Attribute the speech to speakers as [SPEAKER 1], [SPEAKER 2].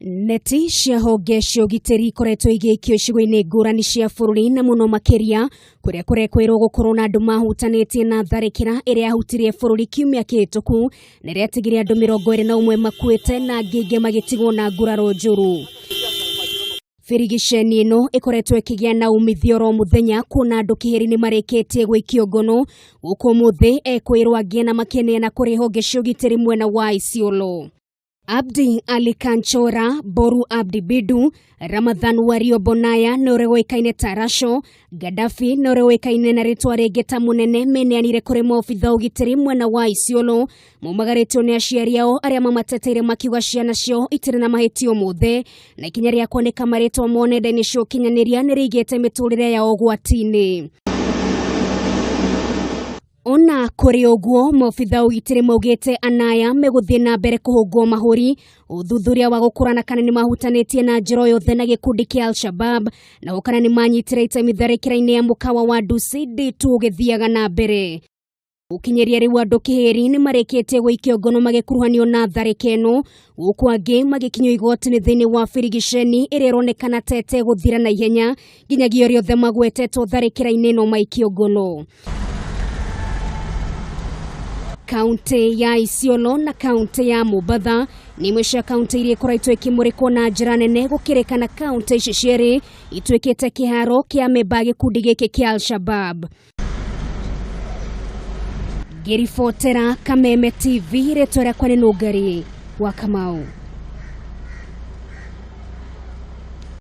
[SPEAKER 1] Neti cia honge cia ũgitĩri ikoretwo igĩikio icigo-inĩ ngũrani cia bũrũri na mũno makĩria kũrĩa kũrekwĩrwo gũkorwo na andũ mahutanĩtie na tharĩkĩra ĩrĩa yahutirie bũrũri kiumia kĩhĩtũku na ĩrĩa yatigire andũ 21 makuĩte na angĩ aingĩ magĩtigwo na nguraro njũru. Birigiceni ĩno ĩkoretwo ĩkĩgĩa na umithio oro mũthenya kuona andũ kĩhĩri nĩ marĩkĩtie gũikio ngono gũkũ ũmũthĩ ekwĩrwo angĩ na makĩneana kũrĩ honge cia ũgitĩri mwena wa Isiolo. Abdi Ali Kanchora, Boru Abdi Bidu, Ramadhan Wario Bonaya na ũrĩa ũĩkaine ta Rasho, Gaddafi na ũrĩa ũĩkaine na rĩtwa rĩngĩ ta Mũnene meneanire kũrĩ maobitha ũgitĩri mwena wa Isiolo maumagarĩtio nĩ aciari ao arĩa mamateteire makiuga ciana ciao itirĩ na mahĩtia mothe na ikinya rĩa kwanĩka marĩtwa mo nenda-inĩ cia ũkinyanĩria nĩ rĩigĩte mĩtũrĩre yao ũgwati-inĩ. Ona kũrĩ ũguo, maobitha ũgitĩri maugĩte anaya megũthiĩ na mbere kũhũngwo mahũri ũthuthuria wa gũkũrana kana nĩ mahutanĩtie na njĩra o yothe na gĩkundi kĩa Al-Shabab na kana nĩ manyitire itemi tharĩkĩra-inĩ ya mũkawa wa Dusit D2 ũgĩthiaga na mbere. Gũkinyĩria rĩu andũ kĩhĩri nĩ marĩkĩtie gũikio ngono magĩkuruhanio na tharĩka ĩno gũkũ angĩ magĩkinyio igoti-inĩ thĩinĩ wa birigiceni ĩrĩa ĩronekana ta ĩtegũthira na ihenya nginyagia ũrĩa othe magwetetwo tharĩkĩra-inĩ ĩno maikio ngono. Kaunti ya Isiolo na kaunti ya Mombatha nĩ imwe cia kaunti iria ikoretwo ikĩmũrĩkwo na njĩra nene gũkĩrĩkana kaunti ici cierĩ ituĩkĩte kĩharo kĩa memba gĩkundi gĩkĩ kĩa Al-Shabab. Ngĩribotera Kameme TV, rĩtwa rĩakwa nĩ Nũngari wa Kamau.